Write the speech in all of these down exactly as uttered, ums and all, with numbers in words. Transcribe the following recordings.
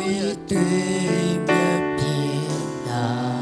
一对面平安。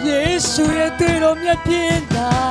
Yesu, 一对一面平安。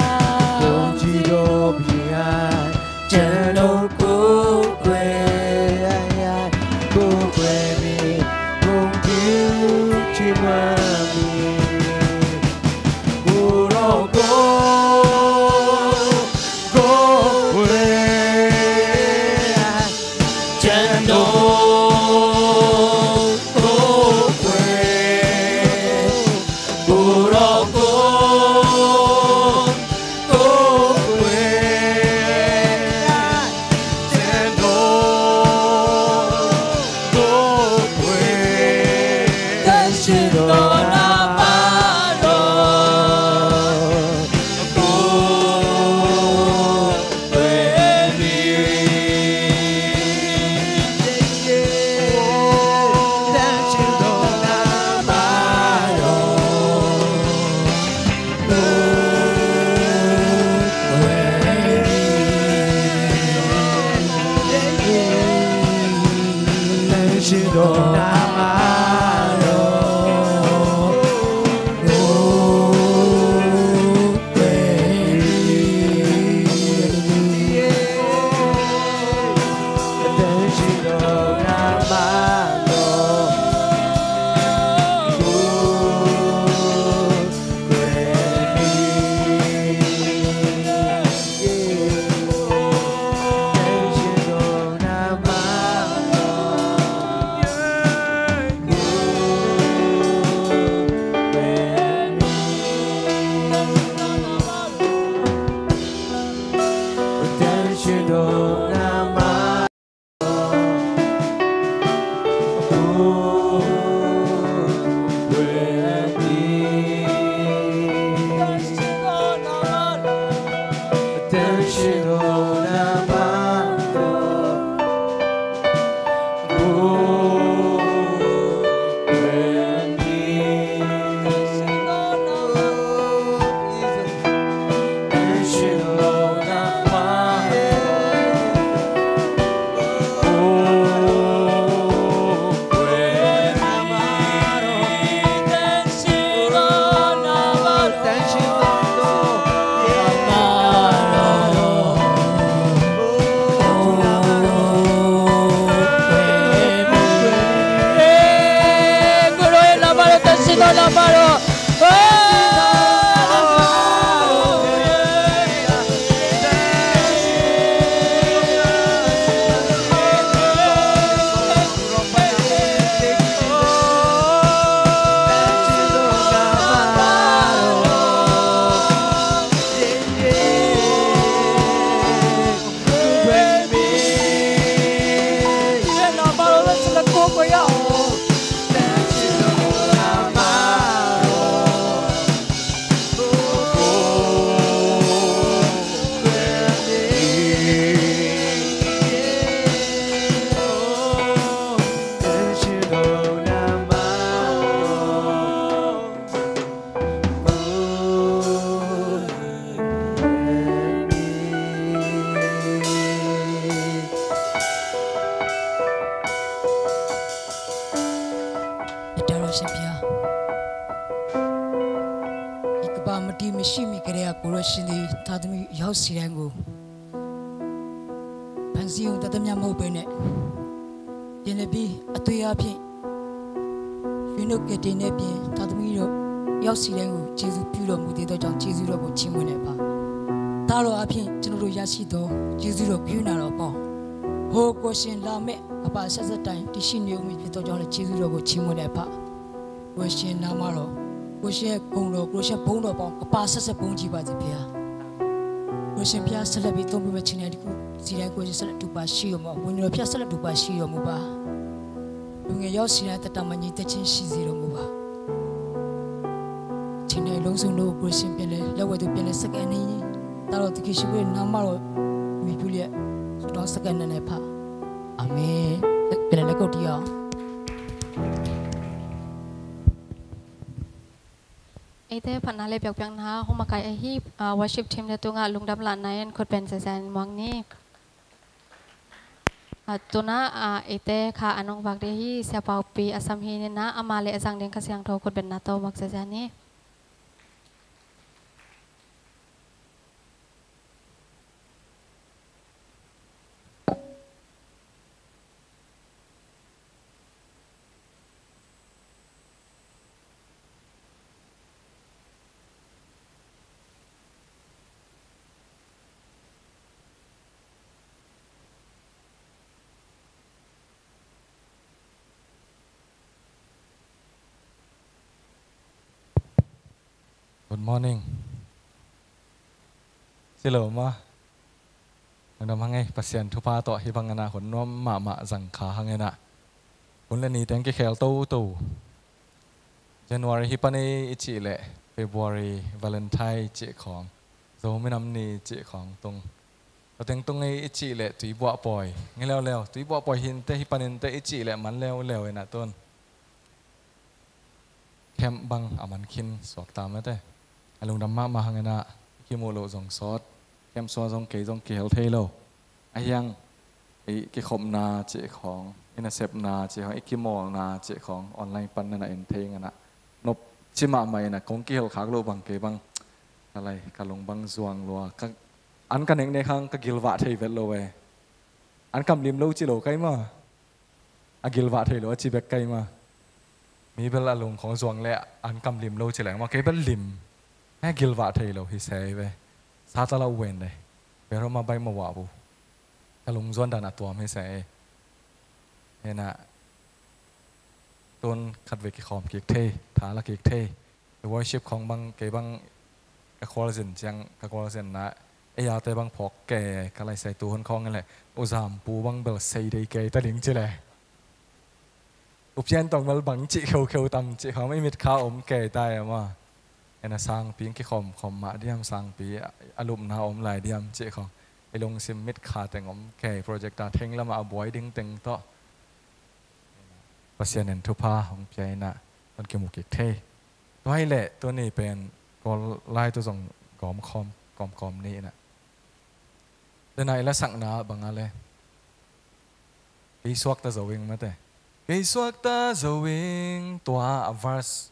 ဒီမရှိမီကတည်းက ကိုယ်တော်ရှင်သည် သားသမီးရောက်စေတိုင်းကို ဖန်ဆင်းရုံသက်သက်မျှမဟုတ်ဘဲနဲ့ ပြန်လည်ပြီးအသွေးအားဖြင့် ရွှေနှုတ်ကယ်တင်တဲ့အပြင် သားသမီးတော်ရောက်စီတိုင်းကို ကျေးဇူးပြုတော်မူသေးသောကြောင့် ကျေးဇူးတော်ကိုချီးမွမ်းတဲ့အဖ၊ သားတော်အားဖြင့် ကျွန်တော်တို့ရရှိသော ကျေးဇူးတော်ကရုဏာတော်အပေါင်း၊ ဟိုကိုရှင်လာမဲ့ကမ္ဘာအဆက်ဆက်တိုင်း တည်ရှိနေဦးမည်ဖြစ်သောကြောင့်လည်း ကျေးဇူးတော်ကိုချီးမွမ်းတဲ့အဖ၊ ကိုရှင်နာမတော်၊ ကိုရှင်ဂုဏ်တော်၊ ကိုရှင်ဘုန်းတော်အပေါင်း ကမ္ဘာအဆက်ဆက်ဘုန်းကြီးပါစေဘုရား။ ကိုရှင်ဘုရား ဆက်လက်ပြီးသုံးပေးမဲ့ ခြေနေရာတစ်ခုစီတိုင်း ကိုရှင်ဆက်လက်တူပါရှိတော်မူ၊ ဝိညာဉ်တော်ဘုရား ဆက်လက်တူပါရှိတော်မူပါ။ လူငယ်ရောက်စီတိုင်း သက်တာမှာ ညီသက်ချင်းရှိစေတော်မူပါ။ ခြေနေရာလုံးစုံတို့ကို ကိုရှင်ပြန်လဲ၊ လက်ဝဲသူပြန်လဲ၊ စက္ကန့်နှစ်၊ သားတော်သခင်ယေရှုခရစ်နာမတော် အမည်ပြုလျက် ဆုတောင်းစက္ကန့်နှစ်နဲ့ဖတ်။ အာမင်။ ပြန်လဲလက်ခုပ်တီးအောင်။ Eite phatna le biakpiakna hong makai ahi, ah, worship team le tungah lungdam lahna in khutbeng ziahziah in muang ni. Ah, tuna, ah, eite kha a nong vak ding hi, Sia Paupi a sam hi ni na, ama le a zang ding Kha Siangtho khutbenna tawh muak ziahziah ni. Good morning. Si lo ma. Lungdam hang ei, Pasian thupha tawh hih bang a na hun nuam mahmah zang kha hang ei na. Hun le ni teng kikhel toto. January hi pan ei i cih leh February Valentine cih khawng, Zo minam ni cih khawng tung. Tua teng tung ei i cih leh tuibuah pawi ngi leuleu, tuibuah pawi hi inteh, hi pan inteh i cih leh man leuleu ei na tun. Camp bang a man khin suakta mate. A lungdam mahmah hang ei na, i kimuh loh zong sawt. Camp sua zong kei zong kihel thei lo. A hiang, i kikhopna cih khawng, i nasepna cih khawng, i kimawlna cih khawng online pan na na en thei ngana. Nop ci mahmah ei na, kong kihel khak loh bang kei bang. Ka lai, ka lung bang zuang lua. Ka, an ka neknek hang ka gilvah thei vet lo ei. An kam lim lo ci lo kai ma. A gilvah thei lo a ci bek kai ma. Mi bel a lung khawng zuang le an kam lim lo ci leng ma, kei bel lim. He gilvah thei lo hi sei ve. Sa ta la wen de. Bero ma bai ma wa bu. Ka lung zuan dan a tuam hi sei. He na. Tun khat ve kikhawm kik thei, tha la kik thei. Worship khawng bang, kei bang ka khualzin ciang, ka khualzinna, ei a te bang phawk kei, ka lai sei tu hun khawng le, U Zam Pu bang bel sei dei kei ta ding ci le. U Pian tawng bel bang cih kheukheu tam cih khawng, i mit kha om kei ta ei ma. Ei na sangpi kikhawm khawm mah diam, sangpi a lupna om lai diam cih khawng. I lungsim mit kha teng om kei, project a theng lamah a buai ding teng tawh. Pasian in thupha hong pia ei na, tun kimu kik thei. Tua hi leh, tuni pen Kawl lai tu zong gawm khawm, kawmkawm ni ei na. Tena i lasakna bang a le. Kei suakta zo ing mate. Kei suakta zo ing tua a verse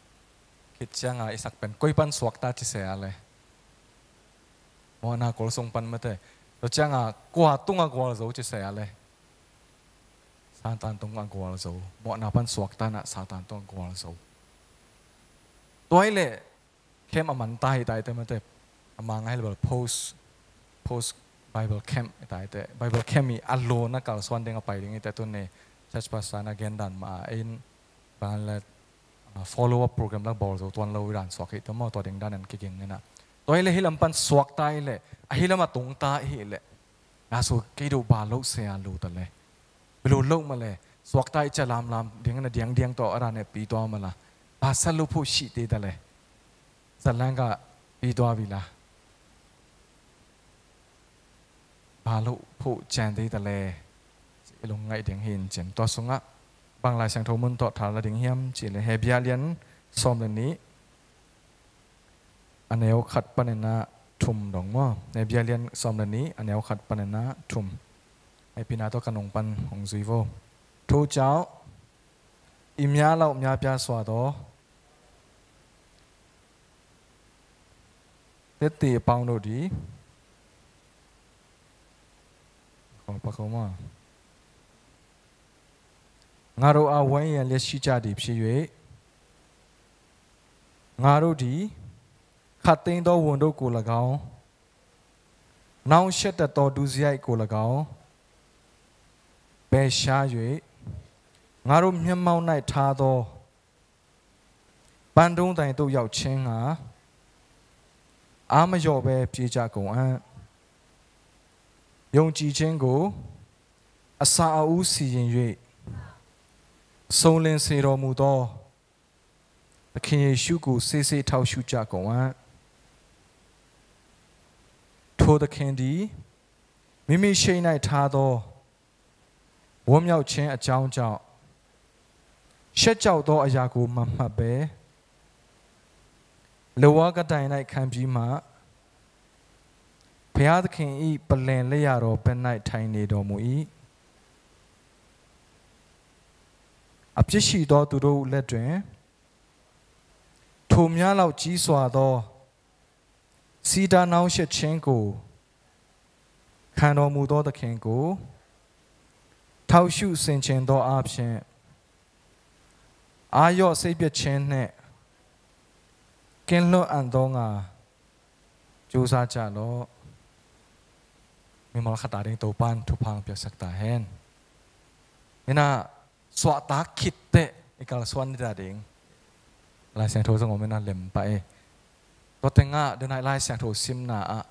khit cianga i sak pen koi pan suakta ci se a le. Mawhna kawl sung pan mate. Tua cianga kua tunga gual zo ci se a le. Satan tung a gual zo. Mawhna pan suakta na Satan tung a gual zo. Tua hi leh camp a man ta hi ta ei te mate. A mang a hi leh bel post, post Bible camp hi ta ei te. Bible camp i a lona kalsuan ding a pai ding hi te tun ne. Church pastor na gen dan ma a in ban le, ah, follow up program la bawl zo tuan lo i dan suak hi te maw, tua ding dan an kiging hi na. Tua hi leh hi lam pan suakta hi leh, a hi lam a tungta hi leh. Na su kei do ba lo se a lu ta le. Bilu lo ma le, suakta i cia lamlam, diang na diangdiang tawh a dan e pi tua ma la. Ba sa lo phu shi te ta le. Sa lang ka pi tua vi la. Ba lo phu cian te ta le. I lung ngai diang hin cin. Tua sungah, bang Lai Siangtho mun tawh tha la ding hiam ci le. Hebia lian sawm le nih. A neu khat panin a thum dong maw? Hebia lian sawm le nih, a neu khat panin a thum. Hei pina tawh ka nung pan hong zui vo. Thu cau. I mia lau mia pia suat aw. တသ့ဢပေါင်းတို့သည်၊ ခေါ်ပါခေါ်မ၊ ငါတို့အားဝန်းရံရန်လျက်ရှိကြသည်ဖြစ်၍၊ ငါတို့သည်ခပ်သိမ်းသောဝန်တို့ကို၎င်း၊ နှောင့်ယှက်တတ်သောဒုစရိုက်ကို၎င်းပယ်ရှား၍၊ ငါတို့မျက်မှောက်၌ထားသော ပန်းတိုင်သို့ရောက်ခြင်းငှာအားမလျော့ဘဲပြေးကြကုန်အံ့။ ယုံကြည်ခြင်းကိုအစအဦးစီရင်၍စုံလင်စေတော်မူသောသခင်ယေရှုကိုစေ့စေ့ထောက်ရှုကြကုန်အံ့။ ထိုသခင်သည်မိမိရှိတ်၌ထားသော ဝမ်းမြောက်ခြင်းအကြောင်းကြောင့်၊ ရှက်ကြောက်သောအရာကိုမမှတ်ဘဲ၊ လက်ဝါးကတိုင်၌ခံပြီးမှ၊ ဘုရားသခင်၏ပလ္လင်လက်ျာတော်ဘက်၌ထိုင်နေတော်မူ၏။ အပြစ်ရှိသောသူတို့လက်တွင်၊ ထိုမျှလောက်ကြီးစွာသော ဆီးတားနှောင့်ယှက်ခြင်းကိုခံတော်မူသောသခင်ကိုထောက်ရှုဆင်ခြင်သောအားဖြင့်၊ အာရုံစိတ်ပျက်ခြင်းနှင့်ကင်းလွတ်အံ့သောငှာကြိုးစားကြလော့။ Mimal khat ading Topa'n thupha piaksak ta hen. Ina, suahtak khit teh i kalsuan ding a ding Lai Siangtho zong om ina, lem pah e. Tua tengah denai Lai Siangtho simna ah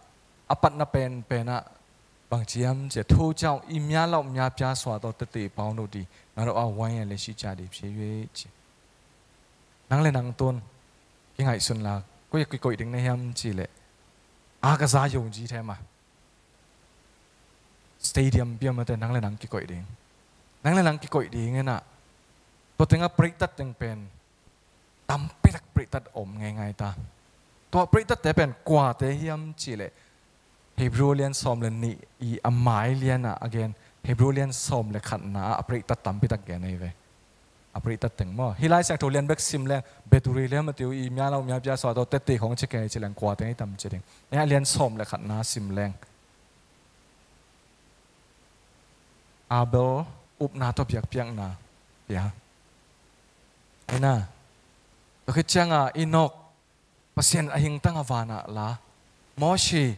a patna penpen ah bang ci hiam cih leh, thu cau i mya lau mya pya sua tawh tete pau no di, nga ro a wai a le si ca di psi yue ci. Nang le nang tun kingaihsun la, koi a kikoih ding na hiam cih leh, a ka za yong ji the ma. Stadium piam mate nang le nang kikoih ding. Nang le nang kikoih ding ena. Tua tengah preitat teng pen tampitak preitat om ngeingai ta. Tua preitat te pen kuate hiam cih leh, Hebrew lian sawm le nih i a mai lian ah a gen, Hebrew lian sawm le khatna ah a preitat tampitak gen ahi ve. A preitat teng maw. Hih Lai Siangtho lian bek sim leng, Beturi le Matthew i mya lau mya pya sua tawh tete khong ci kei ci leng kuate ngai tam ci ding. Nia lian sawm le khatna sim leng, Abel upna tawh biakpiakna pia. Ina, tua khit cianga Enok, Pasian a hingtang a vanah la, Mosi,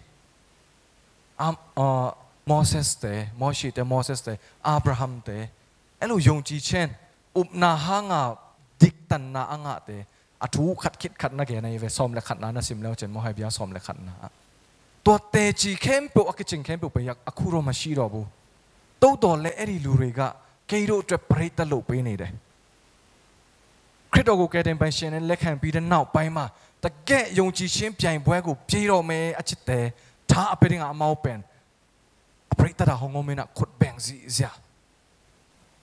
am, uh, Moses te, Mosi te, Moses te, Abraham te, elu yong ci chen, upna hanga diktanna a ngahte, a thu khat khit khat na gen ahi ve, sawm le khatna na sim leu cin maw, Hebrew sawm le khatna ah. Tua teci khempeuh a kicing khempeuh pei a khurom a si daw bu. Todaw le eri lu rei gah kei daw tua preitat lo pei nei de. Khristo gu ke teng pai sian en le khang pi den nau pai ma. Ta geh yong ci sian piai buai gu piai daw me a cite. Tha a pe ding a mau pen a preitat a hong om ina khut beng zihziah.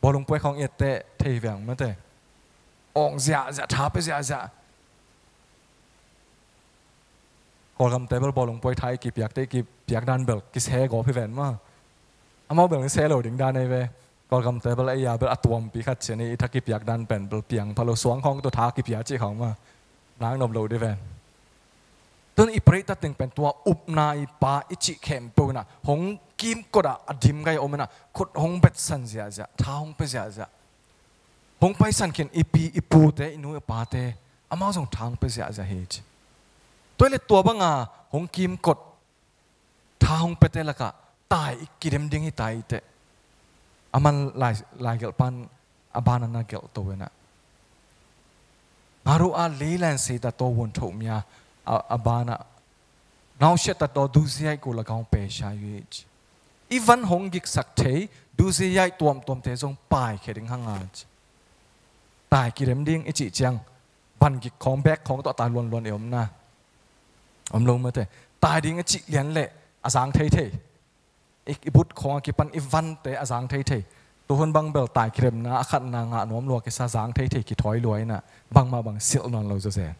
Bawlung puai khong iat te thei veng mate. Ong ziahziah, tha pe ziahziah. Kawlgam te bel bawlung puai tha i kipiak te i kipiak dan bel kise gawp hi ven ma. Amau bel kise lo ding dan ei ve. Kawlgam te bel ei a bel a tuampi khat cian i tha kipiak dan pen bel piang pha lo, suang khong tua tha kipia cih khong ma. Nang nop lo di ven. Tun i preitat teng pen tua upna i pa i cih khempeuh ina hong kimkot a a dim gai om ina khut hong betsan ziahziah, tha hong pe ziahziah. Hong paisan khin i pi i pute, i nu i pate, amau zong tha hong pe ziahziah hi ci. Tua i le tua banga hong kimkot tha hong pete lakah tai i kidem ding hi tai te. A man lai, lai gelh pan a bana na gelh to ena. Nga ro a leilan seita to won tho mia a, a bana nausia ta to duziai ko lakah hong pe sha yue ci. I van hong giksak thei duziai tuamtuam te zong pai khe ding hanga ci. Tai kidem ding i cih ciang van gik khong bek khong tawh tai luanluan i omna. Om lo mate. Tai ding a cih lian leh a zang theithei. I, i but khong a kipan i vante a zang theithei. Tuhun bang bel tai kidemna a khatna ngah nuam lua kisa zang theithei kithawi lua ina. Bangmah bang silh nawn lo zazen.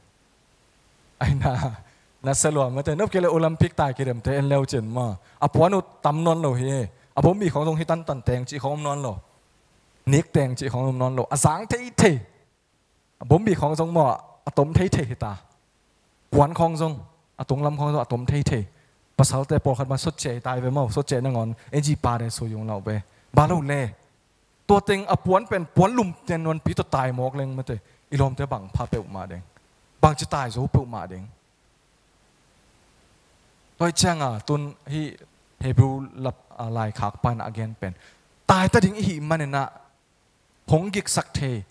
Aina, na sia lua mate. Nop kei le Olympic tai kidemte en leu cin ma. A puan uh tam nawn lo hi. A bombi khong zong hi tantan teng cih khong om nawn lo. Nik teng cih khong om nawn lo. A zang theithei. Bombi khong zong maw a tom theithei hita. Kuan khong zong. a tunglam khawng tawh a tom theithei. Pasalte pawlkhat bang sotcei tai ve maw, sotcei nangawn ei ji pate soi zong lauh ve. Ba lo le. Tua teng a puan pen puan lum ten nuanpi tawh tai mawk leng mate. I lawmte bang pha peuhmah deng. Bang ci tai zo peuhmah deng. Tua hi cianga tun hih Hebrew lap, a, laikhak pa in a gen pen. Tai ta ding i hih maninah hong giksak thei,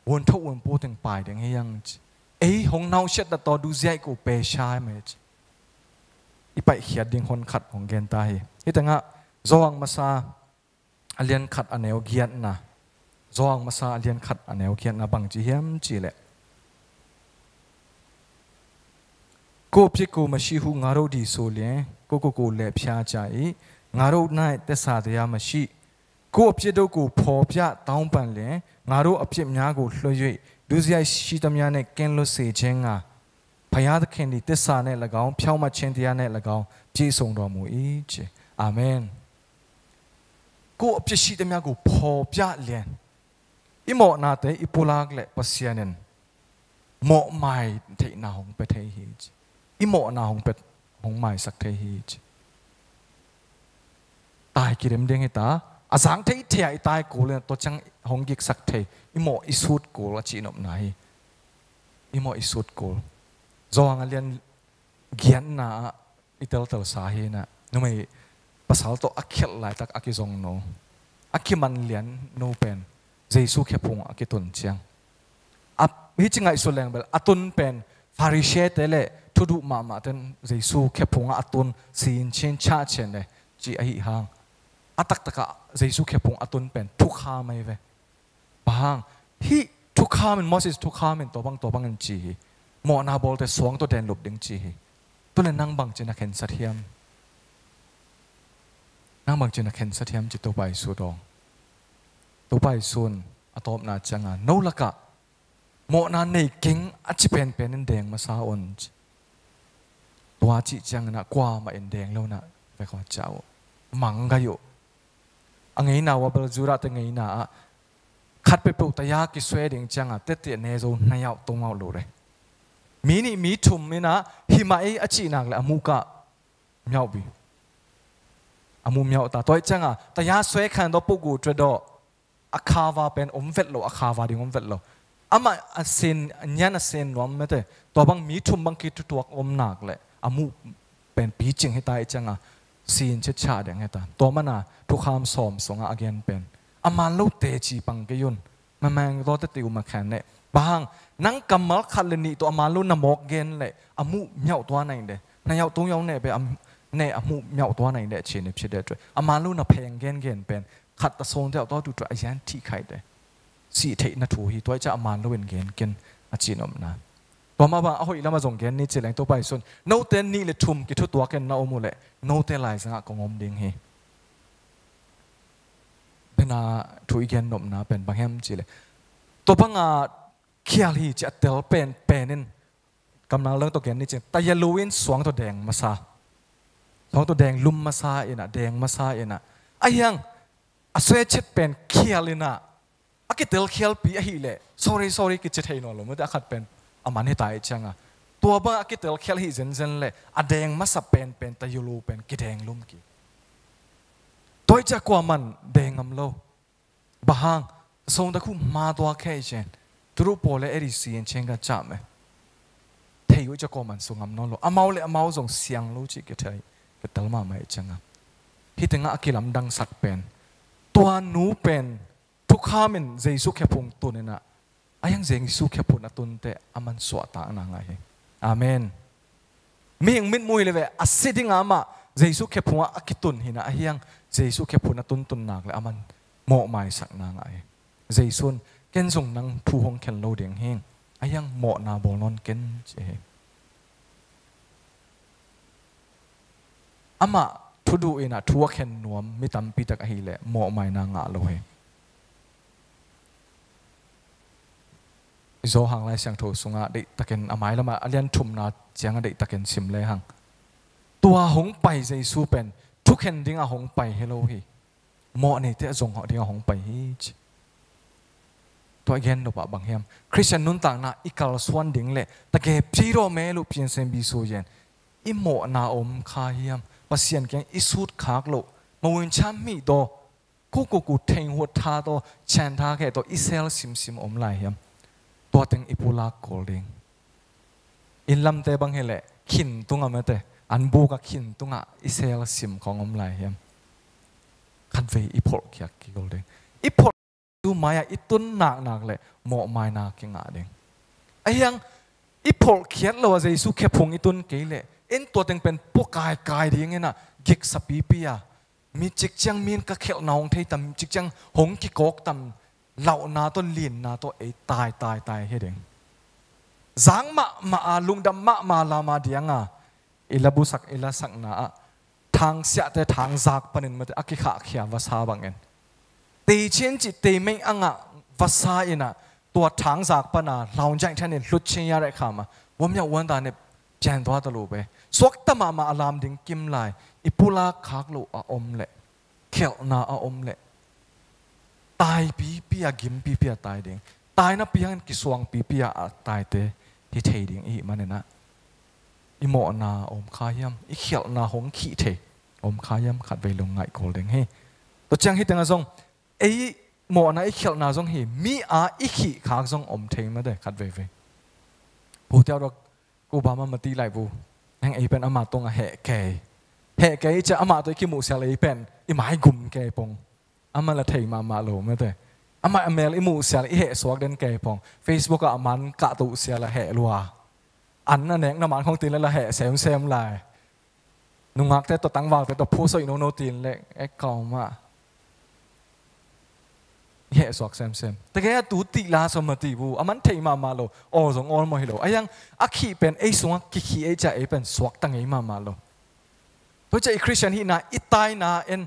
uantho uanpu teng pai ding hi hang ci. Ei hong nausiat na tawh duziaih ko pe sha mai ci. I paihkhiat ding hon khat hong gen ta hi. Hih tengah Zawang masa a lian khat a neu giatna. Zawang masa a lian khat a neu giatna bang ci hiam ci leh. ကိုယ့်အပြစ်ကိုမရှိဟုငါတို့သည်ဆိုလျှင် ကိုယ့်ကိုယ်ကိုလည်းဖျားကြ၏။ ငါတို့၌သစ္စာတရားမရှိ။ ကိုယ့်အပြစ်တို့ကိုဖော်ပြတောင်းပန်လျှင် ငါတို့အပြစ်များကိုလွှတ်၍ ဒုစရိုက်ရှိသမျှနှင့်ကင်းလွတ်စေခြင်းငှာ ဘုရားသခင်သည်သစ္စာနှင့်၎င်း၊ ဖြောင့်မတ်ခြင်းတရားနှင့်၎င်း ပြည့်စုံတော်မူ၏။ အာမင်။ ကိုယ့်အပြစ်ရှိသမျှကိုဖော်ပြလျှင် i mawhnate i pulak leh Pasian in mawhmai theihna hong pia thei hi ci. I mawhna hong pia, hong maisak thei hi ci. Tai kidem ding hi ta. A zang thei thei a i tai kul in tua ciang hong giksak thei. I mawh i sut kul a cihnopna hi. I mawh i sut kul. Zawang a lian giatna ah i teltelsa hi inah numei pasal tawh a khialh laitak a kizong no, a kiman lian no pen Jesu khephung a kitun ciang. A, hi ci ngaihsut leng bel a tun pen Pharisee-te le thuduh mahmah ten Jesu khephung ah a tun sin chin chah chen le ci ahi hang. A taktakah Jesu khephung a tun pen thukham ahi ve. Bang hang, hih thukham in, Moses thukham in tua bang tua bang in ci hi. Mawhna bawlte suang tawh den lup ding ci hi. Tule nang bangci na khensat hiam? Nang bangci na khensat hiam ci Topa Jesu dawng. Topa Jesu in a tawpna cianga no lakah mawhna nei keng a ci penpen in deng masa un ci. Tua cih cianginah kuamah in deng lo inah vekhaw ciah uh. Manggai uh. A ngeina uh a bel Judah-te ngeina ah khat peuhpeuh taya kisue ding cianga tette ne zo na yauh tong auh lo le. Mi nih mi thum inah himah ei a cihnak le a muhkah miauhbi. A muh miauh ta. Tua ih cianga taya sue khan dawh pugu tua dawh a khava pen om vet lo, a khava ding om vet lo. Amah a sin, a nian a sin nuam mete. Tua bang mi thum bang kithutuak om nak le a muh pen picing hita ih cianga sin chetcha ding hita. Tua mana thukham sawm sungah a gen pen a man lo teci pang kei un. Mamang tawte ti uh makhan le bang hang nang kammal khat le nih tawh a man lo na mawk gen le a muh miauh tua na in de. Na yauh tung yauh ne pe a ne a muh miauh tua na in de chin ip chide tua a man lo na pheng gen gen pen khat ta sawng deuh tawh tuh tuh a yan thih khai te. Sih theih na thu hi tua i ca a man lo in gen ken a cin omna. Tua mah bang a hoih lam a zong gen ni ci leng Topa Jesu in note nih le thum kithutuak in na om uh leh note laizangah kong om ding hi. Bena thu i gen nopna pen bang hiam ci leh tua banga khial hi ci a tel pen pen in kamnang leng tawh gen ni ci leng taya lo in suang tawh deng masa. Suang tawh deng lum masa inah deng masa inah a hiang a suai chet pen khial inah a kitel khialpi ahih leh sorry sorry kici thei nawn lo mate a khat pen a man hita ih cianga tua bang a kitel khial hih zenzen leh a deng masa pen pen taya lo pen kideng lum ki. Tua ih cia kuaman deng ngam lo. Bang hang song da khu ma tua khe ih cen turu paw le eri si in cen ka cam e. Thei uh ih cia kuaman sung ngam nawn lo amau le amau zong siang lo cih kithei kitel mahmah ih cianga hih tengah a kilamdangsak pen tua nu pen thukham in Jesu khephung tun inah a hiang Jesu khephung a tunte a man suahtakna ngah hi. Amen. Mihing mitmuh hi le ve a si dinga amah Jesu khephungah a kitun hinah a hiang Jesu khephung a tuntun nak le a man mawhmaisakna ngah hi. Jesu in ken zong nang thu hong khen lo ding hi. A hiang mawhna bawl nawn ken ci hi. Amah thuduh inah thu a khen nuam mi tampi tak ahih leh mawhmaina ngah lo hi. I Zawhang Lai Siangtho sungah deihtakin a mailamah a lian thumna ciangah deihtakin sim lehang tua hong pai Jesu pen thukhen dingah hong pai hi lo hi. Mawh neite a zong dingah hong pai hi ci. Tua i gen nopah bang hiam Khristian nuntakna i kalsuan ding le tage phi rawh me luh piansen bisu yen i mawhna om kha hiam? Pasian kiang i sutkhak loh, mawin cham hmih tawh, kukuk uh theng huat tha tawh, chan tha kheh tawh i sel simsim om lai hiam? Tua teng i pulak kul ding. Inn lamte bang hileh khin tungah mate, an buk a khin tungah i sel sim khong om lai hiam? Khatvei i pholhkhiat kikul ding. I pholh Jesu mai-ah i tun naknak leh mawhmaina kingah ding. Ahiang i pholhkhiat lo a Jesu khephung i tun kei leh, en tua teng pen pua kaikai ding inah, giksa pipi a, mi cikciang min ka khelhna hong thei tam, cikciang hong kikawk tam, lauhna tawh linna tawh ei tai tai tai hi ding. Zang mahmah a, lungdam mahmah lam a diang a, i labusak, i lasakna ah thangsiahte thangzak panin mate a kikhahkhia vasa bangin, teichian cih teimei a ngah vasa inah, tua thangzak pana launjaih thanin hlutchia rehkham a, wamyah uanta nep ciantua ta lo ve. Suakta mahmah a lam ding kim lai, i pulak khak loh a om leh, khelhna a om leh, taipipi a, gimpipi a tai ding. Taina piangin kisuangpipi a, a taite hi thei ding i hih maninah, i mawhna om kha hiam? I khelhna hong khih thei om kha hiam? Khatvei lungngaih kul ding hi. Tua ciang hi tengah zong, ei mawhna i khelhna zong hi, mi a i khih khak zong om thei mate khatveivei. Pu Tiau Dok Kuba ma mati lai bu. Heng ei pen ama tungah heh kei. Heh kei i ciah ama tawh i kimuhsial ei pen i mai gum kei pong. Ama la thei mahmah lo mate. Ama a mel i muhsial i heh suak den kei pong. Facebook ah a man kah tuhsial a heh lua. An a nek na man khong tin le la heh semsem lai. Nungakte tawh tangvalte tawh phusoih nono tin le ek kau mah. Heh suak semsem. Tegei a tu tih la sawm a ti bu. A man thei mahmah lo. Aw zong awl maw hi lo. Ahiang a khih pen ei sungah kikhih ei ciah ei pen suakta ngei mahmah lo. Tua ciah i Khristian hihna, i taina en,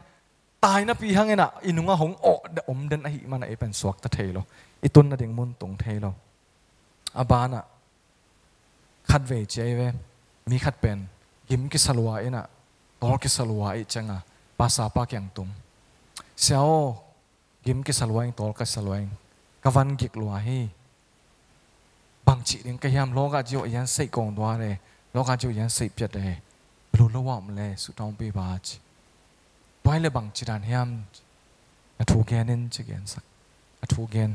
tainapi hanginah i nungah hong awh om den ahih manah ei pen suakta thei lo. I tun nading mun tung thei lo. A banah khatvei ciai ve. Mi khat pen gim kisa lua inah, tawl kisa lua ih cianga, pasapa kiang tung. Sia aw, gim kisa lua ing, tawl kisa lua ing, ka van gik lua hi. Bangcih ding ka hiam? Lawkah jiuh ian seih kong dua le, lawkah jiuh ian seih piat le, belu lo a om le, suhtawngpi ba ci. Tua hi le bangci dan hiam? A thu gen in ci gensak. A thu gen.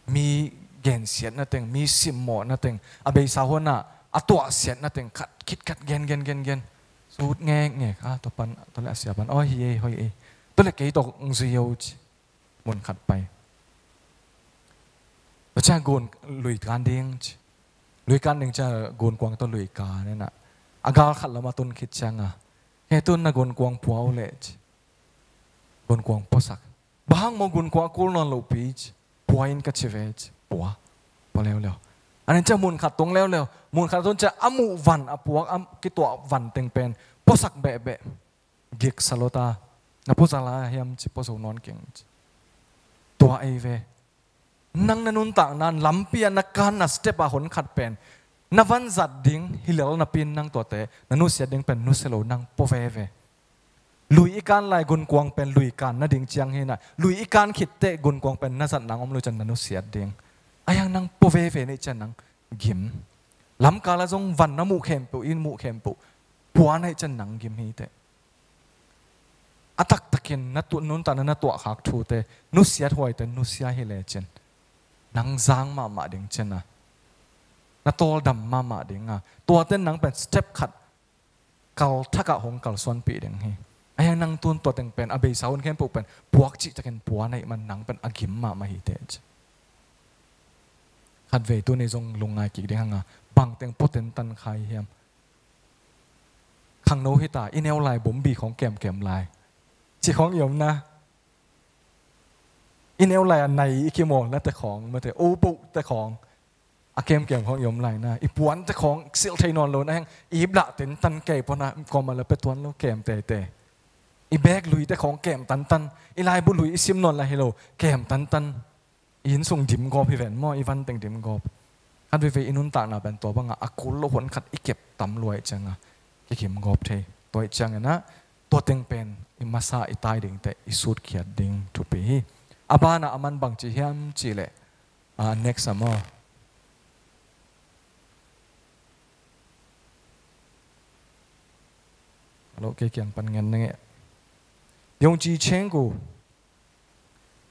Mi gensiatna teng, mi simmawhna teng, a beisa huanah a tuahsiatna teng khat khit khat gen gen gen gen. Sut ngek ngek a, tua pan, tua le a sia pan, aw hi ei, hoi ei. Tua le kei tawh kong zui o ci. Mun khat pai. Tua cia gun lui kan ding ci. Lui kan ding cia gunkuang tawh lui kan inah, a gal khat lam a tun khit cianga, kei tun na gunkuang pua uh leh ci. Gunkuang puasak. Bang hang maw gunkuang a kul nawn lohpi ci. Pua in ka ci ve ci. Pua. Pua leuleu. An in cia mun khat tung leuleu. Mun khat a tun cia a muh van a puak, a kituah van teng pen puasak behbeh. Giksa lo ta. Na puaza la hiam ci, puazo nawn keng ci. Tua ei ve. Nang na nuntakna lampi ah na kanna step ah hon khat pen na vanzat ding hi lel napi in nang tuate na nusiat ding pen nusia lo, nang pua veve. Lui i kan lai gunkuang pen lui kan nading ciang hinah, lui i kan khitteh gunkuang pen na zat nang om lo cian na nusiat ding. Ahiang nang pua veve neih cian nang gim. Lamkal ah zong van na muh khempeuh, in muh khempeuh pua neih cian nang gim hiteh. A taktakin na tuah nuntakna na tuahkhak thute nusiat huaite nusia hi lecin nang zang mahmah ding cina, na tawldam mahmah dinga, tuate nang pen step khat kalthakah hong kalsuanpih ding hi. Ahiang nang tun tua teng pen a beisa hun khempeuh pen puak cihtakin pua neih man nang pen a gim mahmah hiteh ci. Khatvei tuni zong lungngai kik ding hanga, bangteng puaten tan khai hiam? Khangno hita, i neu lai bombi khong kemkem lai ci khong i omna. I neu lai a nai i kimawlnate khong, mate, obohte khong a kemkem khong i om laina. I puante khong silh thei nawn lo na heng, i iplah tentan kei pona kawma la pe tuan lo, kem tete. I bek luite khong kem tantan, i laibu lui i sim nawn la hi lo, kem tantan. I innsung dim gawp hi ven maw, i vanteng dim gawp. Khat veivei i nuntakna pen tua banga a kul lo hun khat i kep tam luai cianga kikim gawp thei. Tua i cianginah tua teng pen i masa i tai dingte i sutkhiat ding thupi hi. A banah a man bang ci hiam cihleh, a, next a maw. Lo kei kiang pan ngen na ngeh. ယုံကြည်ခြင်းကို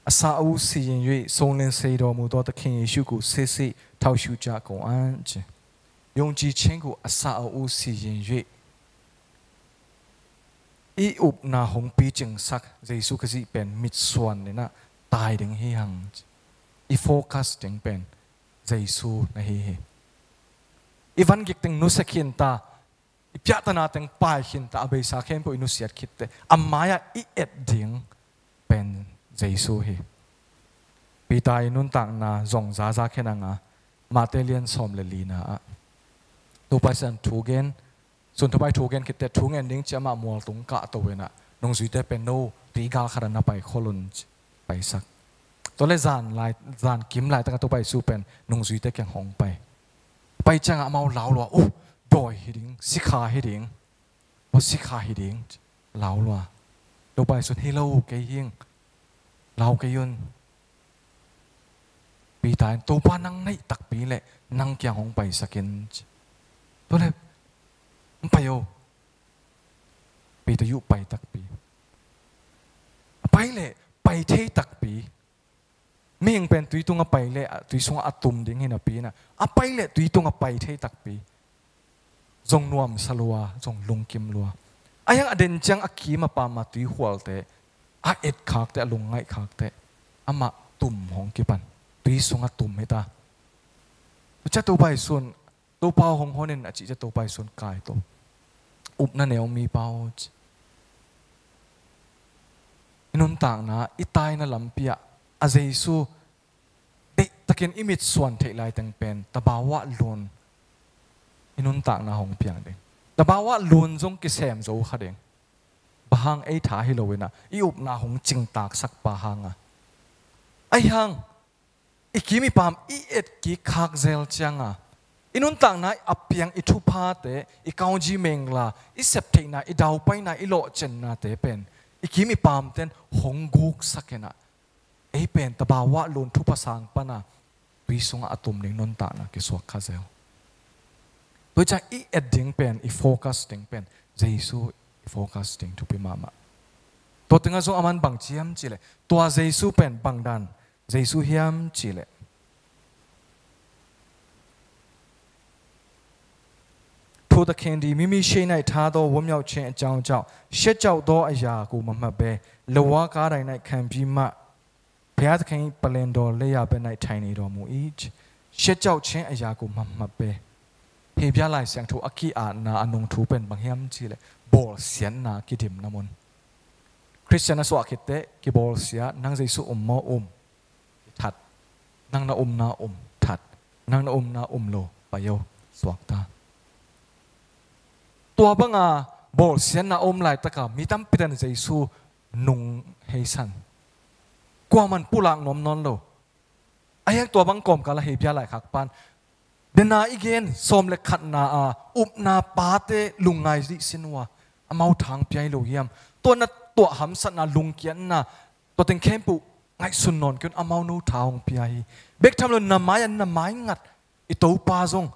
အစအဦးစီရင်၍ စုံလင်စေတော်မူသောသခင်ယေရှုကို စစ်စစ်ထောက်ရှုကြကုန်အံ့။ ယုံကြည်ခြင်းကို အစအဦးစီရင်၍ i upna hong picingsak Jesu Khazih pen mitsuan in ah tai ding hi hang. I focus ding pen Jesu na hi hi. I van gik teng nusia khin ta, i piahtana teng pai khin ta, a beisa khempeuh i nusiat khit teh a mai-ah i et ding pen Jesu hi. Peter i nuntakna zong zaza khen a nga, Mate lian sawm le lina ah Topa Pasian thu gen, sun Topa i thu gen khit teh thu ngen ding ci-a amah mualtung kahto in ah nungzuite pen no, tui gal khat ah na pai khol un ci, paisak. Tua le zan lai, zan kim laitak ah Topa Jesu pen nungzuite kiang hong pai. Pai ciangah amau lau lua, uh, dawi hi ding, sikha hi ding, aw, sikha hi ding, lau lua. Topa Jesu in hi lo, kei hing, lau kei un. Peter in, Topa nang neih takpi leh nang kiang hong paisak in ci. Tua le, hong pai o. Peter yuh pai takpi. A pai leh pai thei takpi. Mihing pen tui tungah pai leh, a, tui sungah a tum ding hi napi in ah, a pai leh tui tungah pai thei takpi. Zong nuamsa lua, zong lungkim lua. A hiang a den ciang a kim a pam a tui khualte, a et khakte, a lungngaih khakte, amah tum hong kipan. Tui sungah tum hi ta. Tua ciang Topa Jesu in, Topa aw hong hon in a cih ciang Topa Jesu in kai to. Upna neu mipa aw ci. I nuntakna, i taina lampi ah a Jesu deihtakin i mitsuan theih laiteng pen tabawa lun i nuntakna hong piang ding. Tabawa lun zong kisem zo kha ding. Bang hang, ei tha hi lo in ah i upna hong cingtaksak pa hang a. Ahi hang i kim i pam i et kik khak zel ciang a, i nuntakna a piang i thuphate, i kaungji mengla, i septheihna, i daupaina, i lawhcennate pen i kim i pamten hong guksak in ah, ei pen tabawa lun thupha sang pan a tui sungah a tum ding nuntakna kisuak kha zel. Tua ciang i et ding pen, i focus ding pen Jesu i focus ding thupi mahmah. Tua tengah zong aman bang ci hiam cih leh, tua Jesu pen bang dan Jesu hiam cih leh, ထိုသခင်သည် မိမိရှေ့၌ထားသော ဝမ်းမြောက်ခြင်းအကြောင်းကြောင့် ရှက်ကြောက်သောအရာကို မမှတ်ဘဲ လက်ဝါးကါတိုင်၌ ခံပြီးမှ ဘုရားသခင်၏ ပလ္လင်တော်လက်ျာဘက်၌ ထိုင်နေတော်မူ၏။ ရှက်ကြောက်ခြင်းအရာကို မမှတ်ဘဲ။ Hebrew Lai Siangtho a ki-atna a nung thu pen bang hiam cih leh, bawlsiatna kidimna mun. Khristian na suah khit teh kibawlsia, nang Jesu um maw? Um. That. Nang na umna um. That. Nang na umna um lo. Pai o. Suakta. Tua banga bawlsiatna a om laitaka mi tampite'n Jesu nung heisan. Kuaman pulak nuam nawn lo. A hiang tua bang kawmkal a Hebrew laikhak pan, dena i gen sawm le khatna a upna pate lungngai dih sin uh a, amau thang pia hi lo hiam? Tua na tuah hamsatna, lungkiatna, tua teng khempeuh ngaihsun nawn kei un, amau no tha hong pia hi. Bek tham lo, na mai-ah na mai ngat i Topa zong,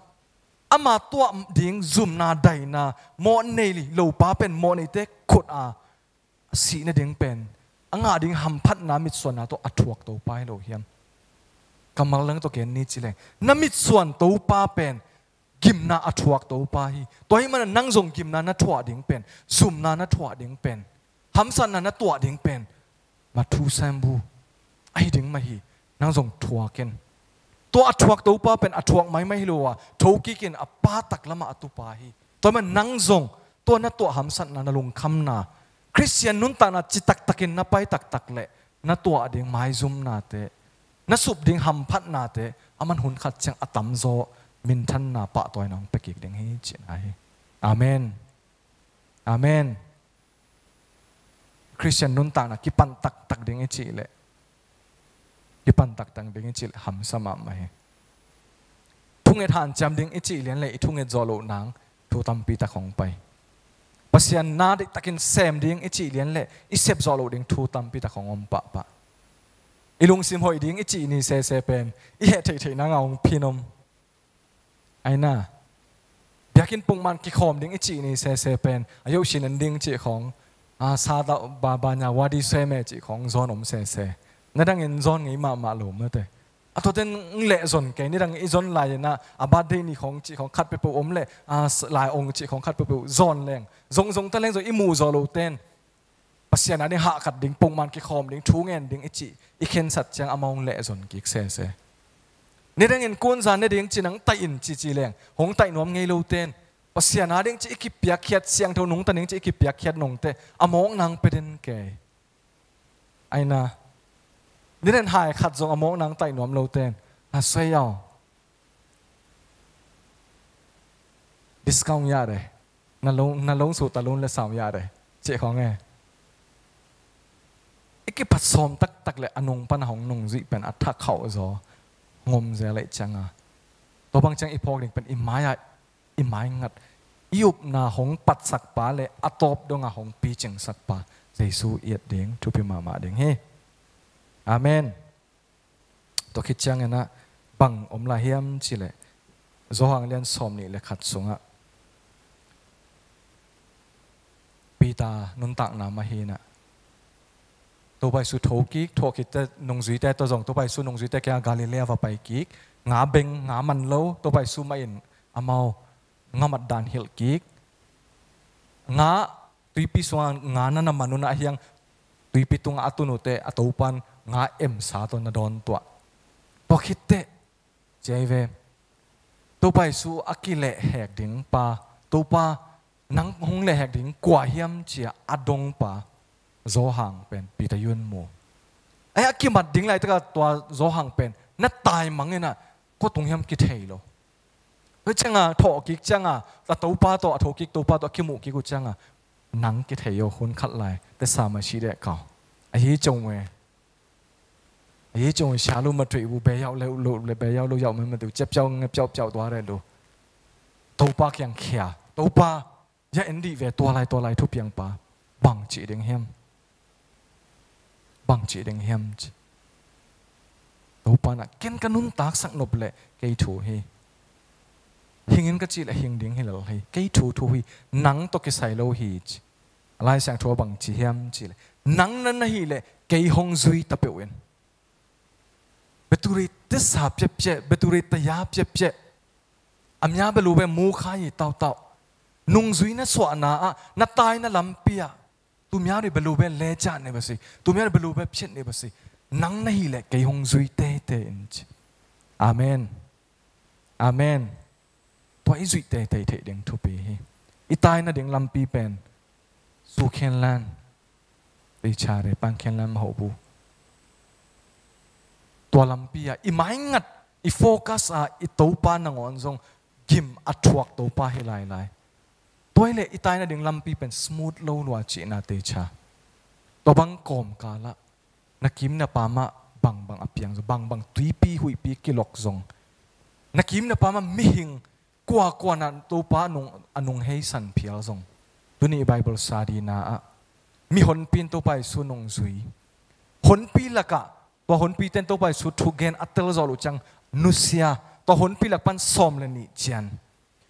ama tuah ding zumna daina, mawh nei lopa pen mawh neite khut a a sih nading pen, a ngah ding hamphatna, mitsuanna tawh a thuak Topa hi lo hiam? Kammal dang tawh gen ni ci leng, na mitsuan Topa pen gimna a thuak Topa hi. Tua ahih manin nang zong gimna na thuah ding pen, zumna na thuah ding pen, hamsatna na tuah ding pen, mathusembu ahi ding mah hi. Nang zong thuak in. Tua a thuak Topa pen a thuak maimai hi lo a, thokik in a Pa taklamah a tupa hi. Tua ahih manin nang zong tua na tuah hamsatna, na lungkhamna, Khristian nuntakna citaktakin na pai taktak leh na tuah ding maizumnate, na sup ding hamphatnate, aman hun khat ciang a tamzaw minthanna, pahtawina hong pia kik ding hi cihna hi. Amen. Amen. Khristian nuntakna kipan taktak ding i cih leh, kipan taktak ding i cih leh hamsa mahmah hi. Thunget hanciam ding i cih lian leh i thunget zawh loh nang thu tampi tak hong pai. Pasian na deihtakin sem ding i cih lian leh i sep zawh loh ding thu tampi tak hong om pahpah. I lungsim hoih ding i cih ni sese pen i heh theihtheih nang a hong phin om. Aina, Biakinn pongman kikhawm ding i cih ni sese pen a yoh sin en ding cih khawng, a, sa dauh baba nya wadi seme cih khawng zawn om sese. Na dangin zawn ngei mahmah lo mate. A tuaten leh zon kei, ni dang i zon lai inah a birthday ni khawng cih khawng khat peuhpeuh om leh, a, lai ong cih khawng khat peuhpeuh zawn leng, zongzong ta leng zong i muh zaw loten Pasian a ding hahkat ding, pongman kikhawm ding, thu ngen ding i cih i khensat ciang amau hong lehzon kik sese. Ni dangin kunza ne ding ci nang taih in cici leng hong taih nuam ngei loten, Pasian a ding ci i kipiakkhiat, siangtho nungta ding ci i kipiakkhiat nungte a mawk nang pia den kei. Aina, ni dang hai khat zong a mawk nang taih nuam loten, na suai au. Discount ya re. Na long, na long su ta lun le sau ya re. Cih khawng e. I kipat sawm taktak le a nung pan a hong nungzuih pen a thakhauh zaw ngom zel leh cianga, tua bang ciang i phawk ding pen i mai-ah, i maingat, i upna hong patsakpa le a tawp donga hong picingsak pa Jesu i et ding thupi mahmah ding hi. Amen. Tua khit cianginah bang om lai hiam cileh, Zawhang lian sawm nih le khat sungah Peter nuntakna mah hinah, Topa Jesu thokik, thokhitte nungzuite tawh zong Topa Jesu nungzuite kiangah Galilee va paikik, nga beng, nga man lo, Topa Jesu mah in amau nga mat dan hilh kik. Nga tuipi sungah nga na na man unah hiang, tuipi tungah a tun uhte a topan nga emsa tawh na dawn tuah. Tua khitteh, cia hi ve, Topa Jesu a kilehhek ding pa, Topa nang hong lehhek ding kua hiam cia a dong pa Zawhang pen Peter in mu. Ai, a kimat ding laitakah tua Zawhang pen na tai manginah kua tung hiam kithei lo. Tua cianga thawhkik cianga a topa tawh, a thokik topa tawh a kimuhkik uh cianga, nang kithei aw, hun khat lai tesa ma si deh kau. Ahi cong e. Ahi cong e, sia lu ma tuih uh, beyau le, lu le beyau lu yau ma ma tuih uh, ciapciau nge piaupiau tua re lu. Topa kiang khia. Topa, ya en dih ve, tua lai, tua lai thupiangpa. Bang cih ding hiam? Bang cih ding hiam ci. Topa na ken ka nuntaksak nop leh kei thu hi. Hingin ka cih leh hing ding hi lel hi. Kei thu thu hi. Nang tawh kisai lo hi ci. A Lai Siangtho bang ci hiam ci leh, nang na na hih leh kei hong zui ta peuh in. Beturi tesa piappiah, beturi taya piappiah. A mia belu be mu kha hi tautau. Nungzui na suahna ah, na taina lampi ah, tu mia ri belu be leca ne ba si, tu mia ri belu be phiat ne ba si. Nang na hih leh kei hong zui teitei in ci. Amen. Amen. Tua i zuih teitei theih ding thupi hi. I taina ding lampi pen Sukhenlan, Peichare, Pangkhenlan, Mahobu. Tua lampi ah i maingat, i focus ah i Topa nangawn zong gim a thuak Topa hi lailai. Tua hi leh i taina ding lampi pen smooth lo lua cihna teicha. Tua bang kawmkal ah na kim na pam ah bangbang a piang zong, bangbang tuipi huihpi kilok zong, na kim na pam ah mihing kuakua na Topa a nung, a nung heisan phial zong, tuni i Bible study na ah mi honpi in Topa Jesu nungzui. Honpi lakah tua honpite in Topa Jesu thugen a tel zawh uh ciang nusia. Tua honpi lak pan sawm le nih cian,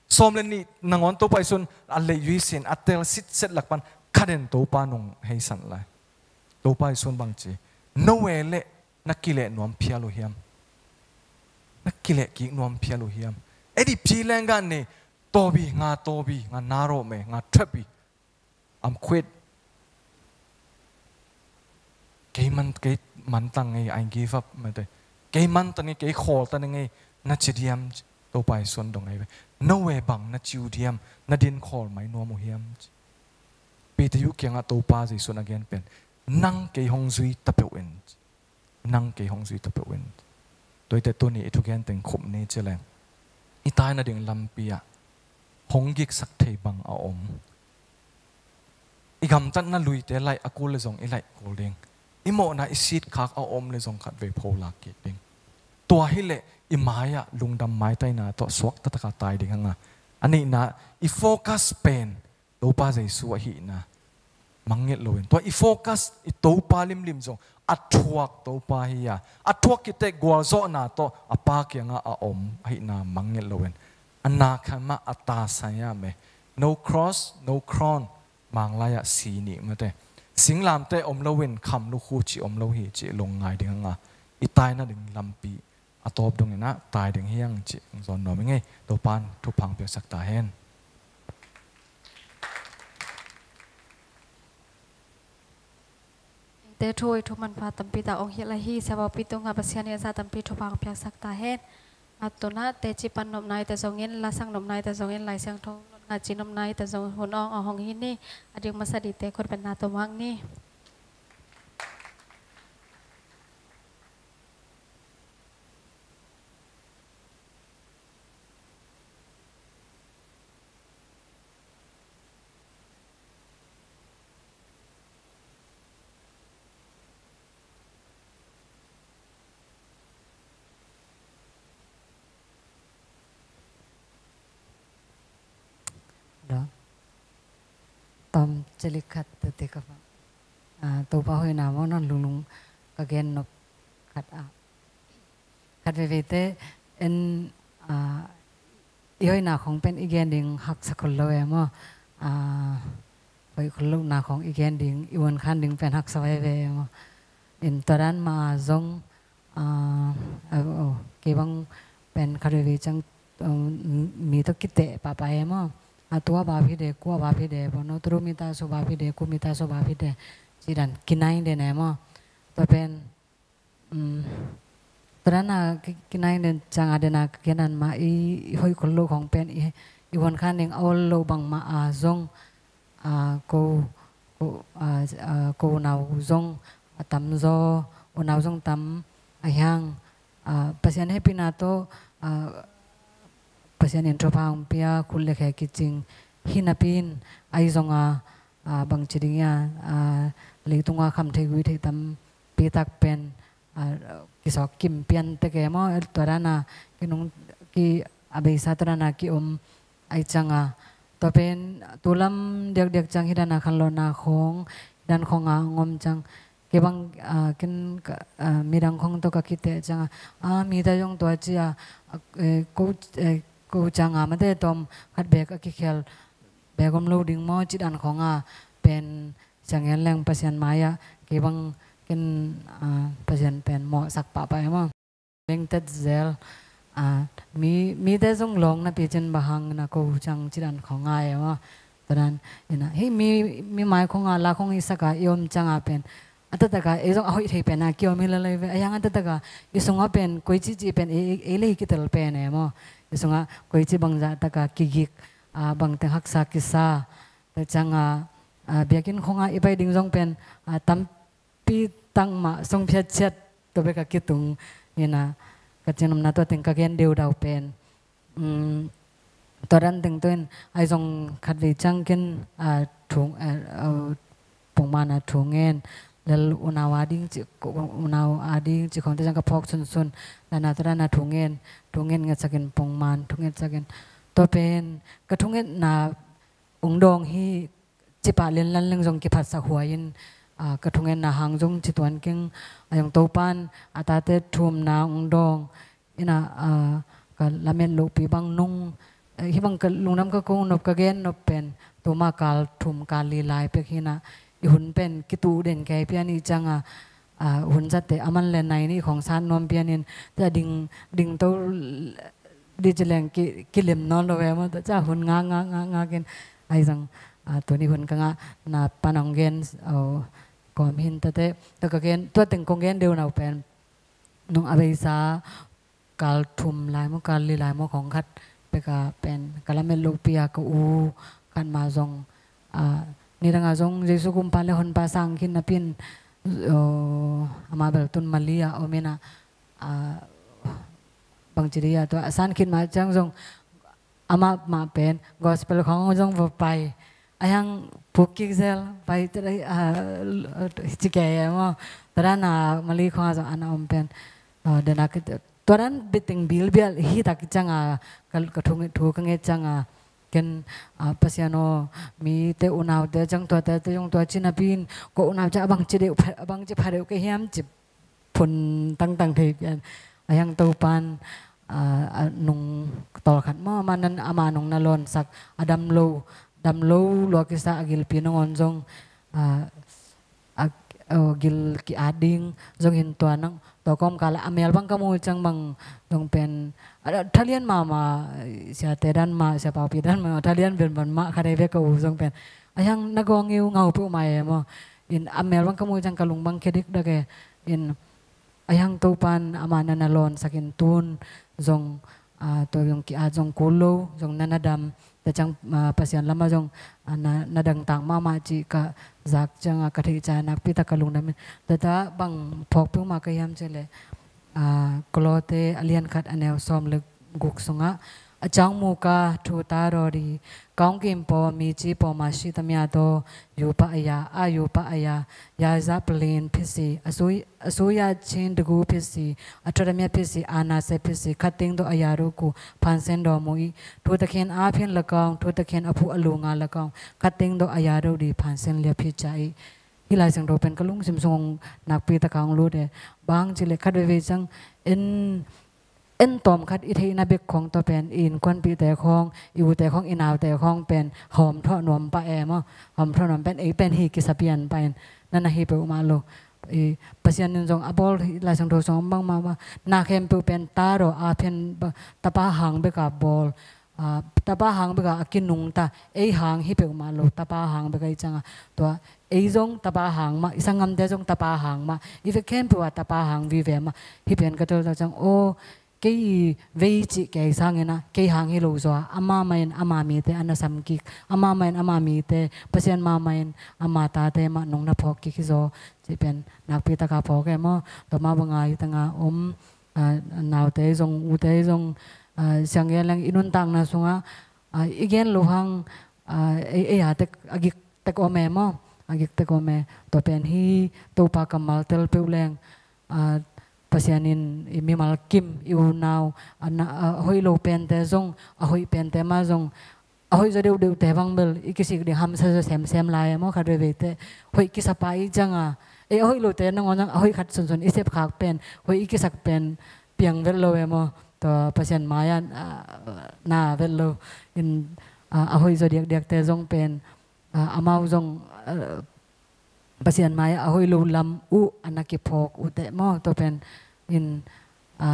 sawm le nih nangawn Topa Jesu in a leih uh ihsin a tel sitset lak pan khat in Topa nung heisan lai. Topa Jesu in bang ci, no e leh na kileh nuam phial uh hiam? Na kileh kik nuam phial uh hiam? Edi pi leng gan ni, tawbi nga, tawbi nga, na rawh me nga, thuapi. I'm quit. Kei man, kei man tang ngei, I give up, mate. Kei man tang ngei, kei khawl tang ngei, na ci diam ci. Topa Jesu in dong ngei ve. No e bang na ci uh diam, na din khawl mai nuam uh hiam ci. Peter kiangah Topa Jesu in a gen pen, nang kei hong zui ta peuh in ci. Nang kei hong zui ta peuh in. Tuate tuni i thugen teng khup ni ci leng, i taina ding lampi ah hong giksak thei bang a om? I gamtatna luite laih a kul le zong i laih kul ding. I mawhna i sitkhak a om le zong khatvei pholak kik ding. Tua hi leh i mai-ah lungdam maitaina tawh suak taktak a tai ding hanga, a nihna, i focus pen Topa Jesu ahihna mangngilh loin, tua i focus i Topa limlim zong a thuak Topa hi a, a thuak khit teh gualzawhna tawh a Pa kiangah a om ahihna mangngilh loin, a na kha mah a ta sa hiam e. No cross, no crown, Manglai ah si nih mate. Singlamteh om lo in kham lukhu cih om lo hi cih lungngai ding hang a, i taina ding lampi a tawp dongin ah tai ding hi hang cih hong zawn nuam ing ei. Topa'n thupha hong piaksak ta hen. Te thu hoih thu manpha tampi tak hong hilh ahi, siapa pi tungah Pasian in a za tampi thupha hong piaksak ta hen. A tunah teci pan nopna i ta zongin, lasak nopna i ta zongin, Lai Siangtho nopna, ci nopna i ta zong hun awng a hong hi ni. A ding masa dite khut beng na tawh muak ni. Hello. Tom celik khat tete ka fa. Ah, Topa hoihna maw, non lunglung ka gen nop khat ah. Khat veivei te en, ah, i hoihna khong pen i gen ding haksa khol lo e maw. Ah, hoih khol lohna khong i gen ding, i uan khan ding pen haksa veve e maw. In tua dan mah a zong, ah, ah, oh, kei bang pen khat veivei ciang, um, mi tawh kiteh pahpah e maw. A tua bap hi de, kua bap hi de, bono turu mita so bap hi de, ku mita so bap hi de, ci dan kinai den e maw. Tua pen Um, tua dan a ki, kinai den ciang a den a ka gen dan mah i, i hoih khol lo khong pen i, i uan khan ding a ol lo bangmah a zong, a, ko, ko, a, a, ko unau zong a tam zaw, unau zong tam a hiang, a, Pasian hehpihna tawh, a, Pasian in thupha hong pia, khut le khe kicing hi napi in, ahi zong a, a, bangci ding ia, a, leitung a kham thei gui thei tam pi tak pen, a, kisawk kim pian tek e maw, tua dan a kinung ki a beisa tua dan a ki om ahi ciang a. Tua pen tu lam diakdiak ciang hi dan a khanlawhna khong, hi dan khong a ngom ciang. Kei bang, a, ken ka, a, midang khong tawh ka kiteh ciang a. A, mi ta zong tua ci a, a, e, ko, e, ko ciang a mate tawm khat bek a kikhel bek om lo ding maw, ci dan khong a pen siang en leng Pasian mai-ah kei bang ken, ah, Pasian pen mawhsak pahpah e maw. Lengtet zel, ah, mi, mite zong lawng napi cin bang hang na ko ciang ci dan khong ngai e maw. Tua dan ina, hih mi, mi mai khong a la khong i sak a i om ciang a pen a taktak a ei zong a hoih thei pen a ki om hi lalai ve. A hiang a taktak a i sung a pen koici ci pen ei, ei, ei le hi kitel pen e maw. I sung a koici bangzah tak a kigik, ah, bangteng haksa kisa. Tua ciang a, a, biakinn khong a i pai ding zong pen, a, tampi tang mah sung phiat ciat tua bek a kitung hi na, ka cian omna tua teng ka gen deudau pen. Um, tua dan teng tua in, ahi zong khat vei ciang ken, a, thung, a, a, pongman a thungen, lel unau a ding ci, unau a ding ci khong te ciang ka phawk sunsun, dan a tua dan a thungen, thungen ngetsak in pongman, thungen ngetsak in. Tua pen, ka thungetna ong dawng hi cipah lenlan leng zong kiphatsak huai in, a, ka thungetna hang zong ci tuan keng, a, zong Topan a tate thumna ong dawng ina, a, ka lamet lohpi bang nung, a, hih bang ka lungdam ka kong nop ka gen nop pen tuma kal thum kal li lai pek hi na, i hun pen kitu den kei pian i ciang a, a, hun zatte a man le nai nih khong sat nuam pian in, tua ding, ding to di ci leng ki, kilim nawn lo ve maw, tua ciang hun ngak, ngak, ngak, ngak in, ahi zong, a, tuni hun ka ngahna pan ong gen, o, kawm hin tate, tua ka gen, tua teng kong gen deunau pen, nung a beisa, kal thum lai maw, kal li lai maw, khong khat, pek a pen, ka lamet lohpi a ka u, khat ma zong, a, nidang a zong, Jesu kumpa le honpa sang khin napi in, o, ama bel tun Mali a om ina, a, bangci dia tua, a san khit mah ciang zong, amah mah pen, gospel khong zong va pai. A hiang puk kik zel, pai te dai, a, ci kei e maw. Tua dan a Mali khong a zong ana om pen. A, dan a ki, tua dan biting bilbial hi tak ciang a, ka, ka thu, thu ka nget ciang a, ken, a, Pasian aw, mite unaute ciang tuate, te zong tua ci napi in, ko unau ciang a bangci deuh, a bangci pha deuh ka hiam ci phun tangtang thei pian. A hiang Topan, a, a nung tawlkhat maw, amah nan, amah nung na lawnsak, a dam lo, dam lo lua kisa, a gilpi nangawn zong, a, a, aw, gil ki-at ding zong hi in, tua nang, tua kawmkal ah a mel bang ka muh ciang bang zong pen, a, thalian mahmah, siate dan mah, sia Paupi dan mah, thalian benbon mah, khat ei ve ka u zong pen. A hiang na gawng i u ngau peuhmah e maw. In a mel bang ka muh ciang ka lung bang khia dikdak e. In a hiang Topan amah na na lawnsak in tun zong, a, tua zong ki-at zong kul lo, zong na na dam. Tua ciang, a, Pasian lamah zong, a, na, na dangtak mahmah cih ka zak ciangah ka theih ciang nakpi tak ka lungdam in. Tua ta bang phawk peuhmah ka hiam cih leh, a, Kolose a lian khat a neu sawm le guk sungah, အကြောင်းမူကား ထိုသားတော်သည် ကောင်းကင်ပေါ်၊ မြေကြီးပေါ်မှာရှိသမျှသော ရူပအရာ၊ အရူပအရာ၊ ရာဇပလ္လင်ဖြစ်စေ၊ အစိုး၊ အစိုးရခြင်းတစ်ခုဖြစ်စေ၊ အထွဋ်အမြတ်ဖြစ်စေ၊ အာဏာစက်ဖြစ်စေ၊ ခပ်သိမ်းသောအရာတို့ကို ဖန်ဆင်းတော်မူ၏။ ထိုသခင်အားဖြင့်လည်းကောင်း၊ ထိုသခင်အဖို့အလိုငှာလည်းကောင်း၊ ခပ်သိမ်းသောအရာတို့သည် ဖန်ဆင်းလျက်ဖြစ်ကြ၏။ Hih Lai Siangtho pen ka lungsim sung nakpi taka hong lut e. Bang cih leh khat veivei ciang en, en tawm khat i theihna bek khawng tawh pen i innkuanpihte khawng, i ute khawng, i naute khawng pen hawm thawh nuam pah e maw. Hawm thawh nuam pen ei pen hih kisa pian pah in, na na hih peuhmah lo. I Pasian in zong a bawl, hih Lai Siangtho sung bangmah mah, na khempeuh pen သားတော်အားဖြင့်, tapa hang bek a bawl, a, tapa hang bek a a kinungta, ei hang hi peuhmah lo, tapa hang bek a i ciangah. Tua ei zong tapa hang mah, i sanggamte zong tapa hang mah, i vek khempeuh ah tapa hang vive mah. Hih pen ka teltak ciang, aw, kei i vei cih kei sangin ah, kei hang hi lo zaw a, amah mah in ama mite a na sam kik, amah mah in ama mite, Pasian mah mah in ama tate mah nong na phawk kik hi zaw. Cih pen nakpi taka phawk e maw. Tua mah banga hih tanga om, a, naute zong, ute zong, a, siang gen leng i nuntakna sungah, a, i gen loh hang, a, ei, ei a tek, a gik tek om e maw. A gik tek om e. Tua pen hih Topa kammal tel peuh leng, a, Pasian in i mimal kim, i unau, a na, a hoih lo pente zong, a hoih pente mah zong, a hoih zaw deuhdeuhte bang bel i kisik ding hamsa zaw semsem lai e maw, khat veiveite. Hoih kisap a i ciangah, ei, a hoih lote nangawn zong a hoih khat sunsun i sepkhak pen, hoih i kisak pen piang vet lo e maw. Tua Pasian mai-ah, a, na vet lo. In, a, a hoih zaw diakdiakte zong pen, a, amau zong, a, Pasian mai-ah a hoih lo lam uh a na kiphawk uh teh maw. Tua pen in, a,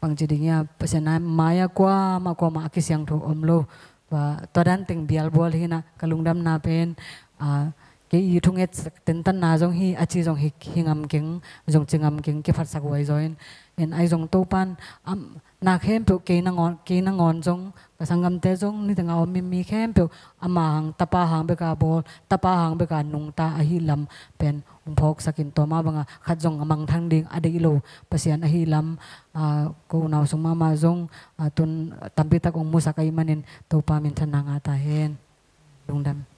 bangci ding hiam, Pasian mai-ah kuamah kuamah a kisiangtho om lo. Tua, tua dan teng bialbual hi-in ah ka lungdamna pen, a, kei i thungetsak tentanna zong hi, a ci zong hi, hi ngam keng, zong ci ngam keng, kiphatsak huai zaw in. In ahi zong Topan, am, na khempeuh kei nangawn, kei nangawn zong, ka sanggamte zong, niteng a om mi, mi khempeuh, ama hang, tapa hang bek a bawl, tapa hang bek a nungta ahih lam pen hong phawksak in, tua mah banga khat zong a mangthang ding a deih lo Pasian ahih lam, a, ko unau sung mahmah zong, a, tun tampi tak hong musak ahih manin Topa minthanna ngah ta hen. Lungdam.